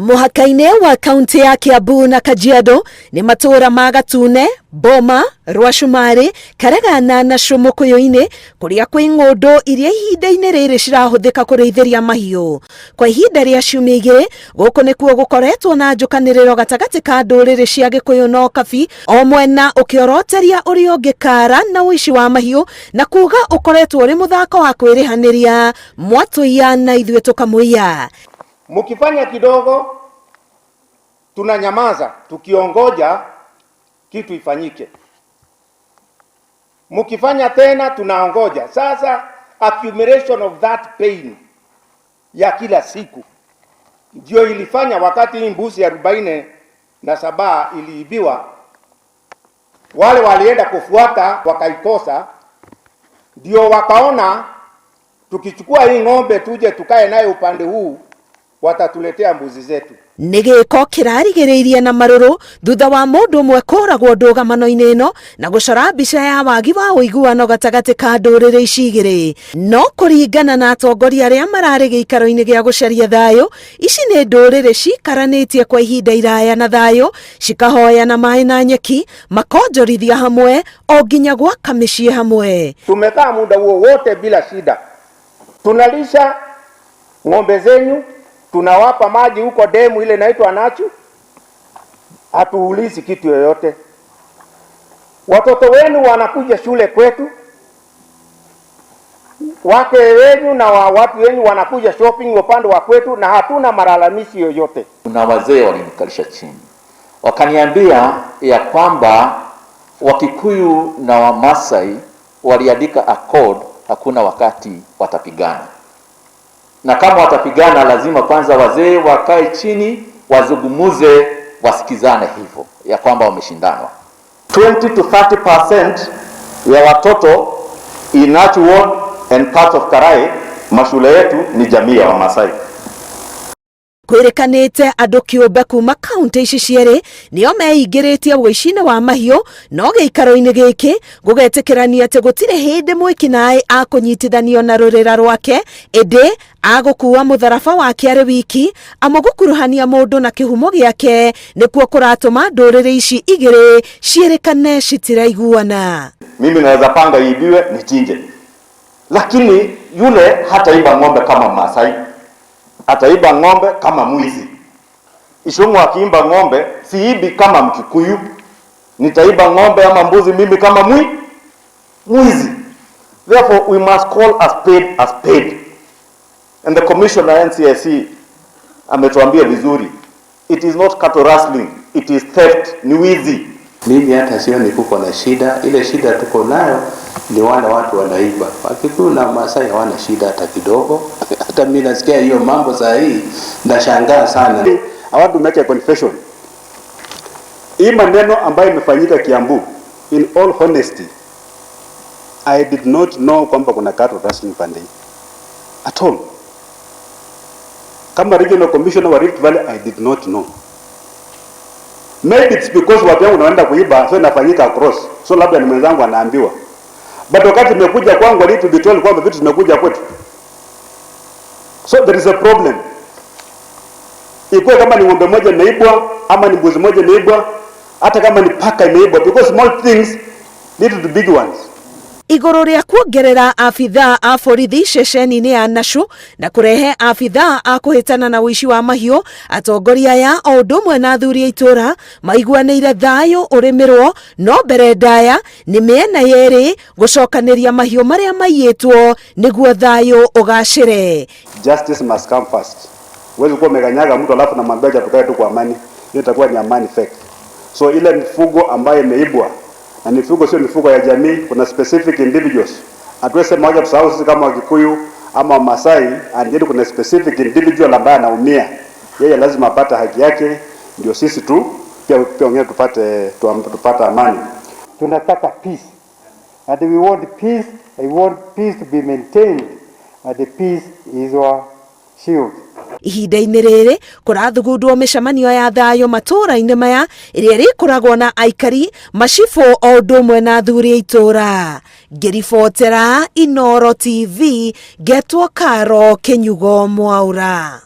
Mũhaka-inĩ wa kaunti ya Kiambu na Kajiado nĩ matũũra ma Gatune, Boma, Rwacumari, Karegana na Cũmũkũyũ-inĩ kũrĩa kwĩ ng'ũndũ iria ihinda-inĩ rĩrĩ cirahũthĩka kũrĩithĩria mahiũ. Kwa ihinda rĩa ciumia igĩrĩ gũkũ nĩkuo gũkoretwo na njũkanĩrĩro gatagatĩ ka ndũrĩrĩ cia Gĩkũyũ na Ũkabi, o mwena ũkĩoroteria ũrĩa ũngĩ kara na ũici wa mahiũ na kuga ũkoretwo ũrĩ mũthako wa kwĩrĩhanĩria, mwatũiya na ithuĩ tũkamũiya. Mkifanya kidogo tunanyamaza tukiongoja kitu ifanyike. Mkifanya tena tunaongoja. Sasa accumulation of that pain ya kila siku ndio ilifanya wakati hii mbuzi 47 iliibiwa, wale walienda kufuata wakaikosa, ndio wakaona tukichukua hii ng'ombe tuje tukae naye upande huu watatuletea mbuzi zetu. Nĩ gĩko kĩrarigĩrĩirie na marũrũ thutha wa mũndũ ũmwe kũragwo ndũgamano-inĩ ĩno na gũcora mbica ya wagi wa ũiguano gatagatĩ ka ndũrĩrĩ ici igĩrĩ. No kũringana na atongoria arĩa mararĩ gĩikaro-inĩ gĩa gũcaria thayũ, ici nĩ ndũrĩrĩ cikaranĩtie kwa ihinda iraya na thayũ, cikahoyana maĩ na nyeki, makonjorithia hamwe o nginya gwaka mĩciĩ hamwe. Tumekaa muda huo wote bila shida, tunalisha ng'ombe zenyu, tunawapa maji huko demu ile inaitwa Nachu, hatuulizi kitu yoyote. Watoto wenu wanakuja shule kwetu, wake wenu na wa watu wenu wanakuja shopping upande wa kwetu, na hatuna malalamishi yoyote. Kuna wazee walinikalisha chini wakaniambia ya kwamba Wakikuyu na Wamasai waliandika accord, hakuna wakati watapigana, na kama watapigana lazima kwanza wazee wakae chini wazungumuze, wasikizane hivyo ya kwamba wameshindanwa. 20 to 30% ya watoto in Nachu Ward and parts of Karai, mashule yetu ni jamii ya Wamasai. Kwĩrĩkanĩte andũ kĩũmbe kuma kaunti ici cierĩ nĩo meingĩrĩtie ũici-inĩ wa mahiũ, no gĩikaro-inĩ gĩkĩ gũgetĩkĩranio atĩ gũtirĩ hĩndĩ mwĩkinaĩ akũnyitithanio na rũrĩra rwake, ĩndĩ agũkua mũtharaba wake arĩ wiki, amu gũkuruhania mũndũ na kĩhumo gĩake nĩkuo kũratũma ndũrĩrĩ ici igĩrĩ ciĩrĩkane citiraiguana. Mimi naweza panga iibiwe nichinje, lakini yule hataiba ng'ombe kama Masai, ataiba ng'ombe kama mwizi. Ichung'wah akiiba ng'ombe, siibi kama Mkikuyu, nitaiba ng'ombe ama mbuzi mimi kama mwizi. Therefore we must call a spade a spade. And the commissioner NCIC ametuambia vizuri, it is not cattle rustling, it is theft, ni wizi. Mimi hata sioni kuko na shida. Ile shida tuko nayo ni wale watu wanaiba. Wakikuyu na Masai hawana shida hata kidogo. Hata mimi nasikia hiyo mambo saa hii nashangaa sana. I want to make a confession. Hii maneno ambayo imefanyika Kiambu, in all honesty, I did not know kwamba kuna cattle rustling pande hii at all. Kama regional commissioner wa Rift Valley, I did not know. Maybe it's because watu wangu wanaenda kuiba, so inafanyika across. So labda ni mwenzangu anaambiwa. But wakati imekuja kwangu, I need to be told kwamba vitu zimekuja kwetu. So there is a problem. Ikuwe kama ni ng'ombe moja imeibwa ama ni mbuzi moja imeibwa, hata kama ni paka imeibwa, because small things lead to big ones. Igũrũ rĩa kuongerera abithaa a borithi ceceni-inĩ ya Nashu na kũrehe abithaa a kũhĩtana na ũici wa mahiũ, atongoria aya o ũndũ ũmwe na athuri a itũũra maiguanĩire thayũ ũrĩmĩrwo, no mbere ndaya nĩ mĩena yerĩ gũcokanĩria mahiũ marĩa maiyĩtwo nĩguo thayũ ũgacĩre. Justice must come first. Huwezi kuwa umekanyaga mtu alafu namwambia acha tukae tu kwa amani. Hiyo itakuwa ni amani fake. So ile mifugo ambayo imeibwa, na mifugo sio mifugo ya jamii, kuna specific individuals. Hatuwezi sema wacha tusahau sisi kama Wakikuyu ama Wamasai, and yet kuna specific individual ambaye anaumia. Yeye lazima apate haki yake, ndio sisi tu pia wengine tupate amani. Tunataka peace and we want peace, we want peace to be maintained, and the peace is our shield. Ihinda-inĩ rĩrĩ kũrathugundwo mĩcemanio ya thayũ matũũra-inĩ maya ĩrĩa ĩrĩkoragwo na aikari, macibũ o ũndũ ũmwe na athuri a itũũra. Ngĩribotera Inooro TV, ngetwo Karo Kĩnyugo Mwaura.